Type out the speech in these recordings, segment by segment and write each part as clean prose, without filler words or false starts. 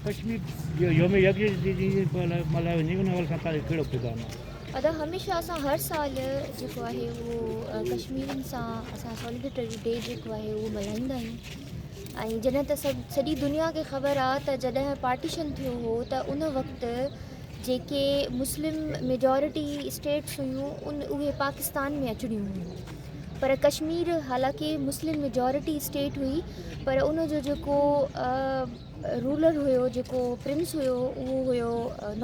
ڪشمير يوم يڪجهتي ڏينهن ملهايو وڃي ان حوالي سان توهان جو ڪهڙو پيغام آهي؟ ادا هميشه اسان هر سال جيڪو آهي اهو ڪشميرين سان اسان سوليڊرٽي ڊي جيڪو آهي اهو ملهائيندا آهيون ۽ جڏهن ته سڀ سڄي دنيا کي خبر آ ته جڏهن پارٽيشن ٿيو هو ته ان وقت جيڪي مسلم ميجارٽي اسٽيٽس هيون ان اهي پاڪستان ۾ اچڻيون هيون پر ڪشمير حالانڪه مسلم ميجارٽي اسٽيٽ هئي پر ان جو جيڪو رولر هيو جيڪو پرنس هيو اهو هيو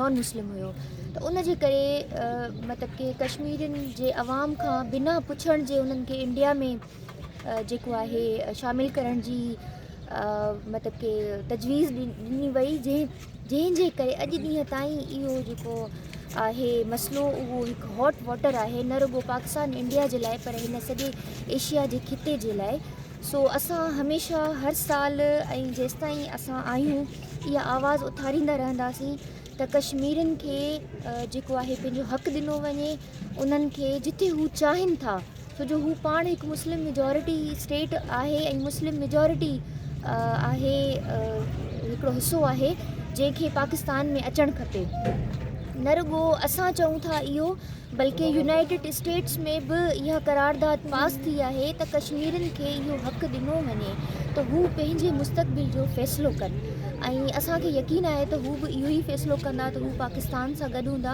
نان مسلم هيو ته ان جي ڪري مطلب ڪي ڪشميرين جي عوام کان بنا پڇڻ جي انهن کي انڊيا ۾ جيڪو آهي شامل ڪرڻ جي مطلب ڪي تجويز ڏني وئي جنهن جنهن جي ڪري اڄ ڏينهن تائين اهو جيڪو آهي مسئلو اهو هڪ هاٽ واٽر آهي نه رڳو پاڪستان انڊيا جي لاء پر هن سڄي ايشيا جي خطي جي لاء سو اسان هميشه هر سال ۽ جيستائين اسان آهيون اها آواز اٿاريندا رهنداسين ته ڪشميرين کي جيڪو آهي پنهنجو حق ڏنو وڃي انهن کي جتي هو چاهين ٿا ڇو جو هو پاڻ هڪ مسلم ميجارٽي اسٽيٽ آهي ۽ مسلم ميجارٽي آهي هڪڙو حصو آهي جنهن کي پاڪستان ۾ اچڻ کپي نه رڳو اسان چئون ٿا اهو بلڪه يونائيٽيڊ اسٽيٽس ۾ به اها قرارداد پاس ٿي آهي ته ڪشميرين کي اهو حق ڏنو وڃي ته هو پنهنجي مستقبل جو فيصلو ڪن ۽ اسان کي يقين آهي ته هو به اهو ئي فيصلو ڪندا ته هو پاڪستان سان گڏ هوندا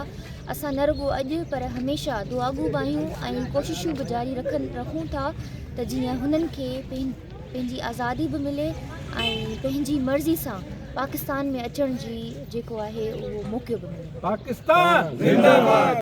اسان نه رڳو اڄ پر هميشه دعاگو به آهيون ۽ ڪوششون به جاري رکن رکون ٿا ته جيئن هنن کي پنهنجي آزادي به ملي ۽ پنهنجي مرضي سان پاڪستان ۾ اچڻ جي جيڪو آهي اهو موقعو به ملي. پاڪستان زنده باد.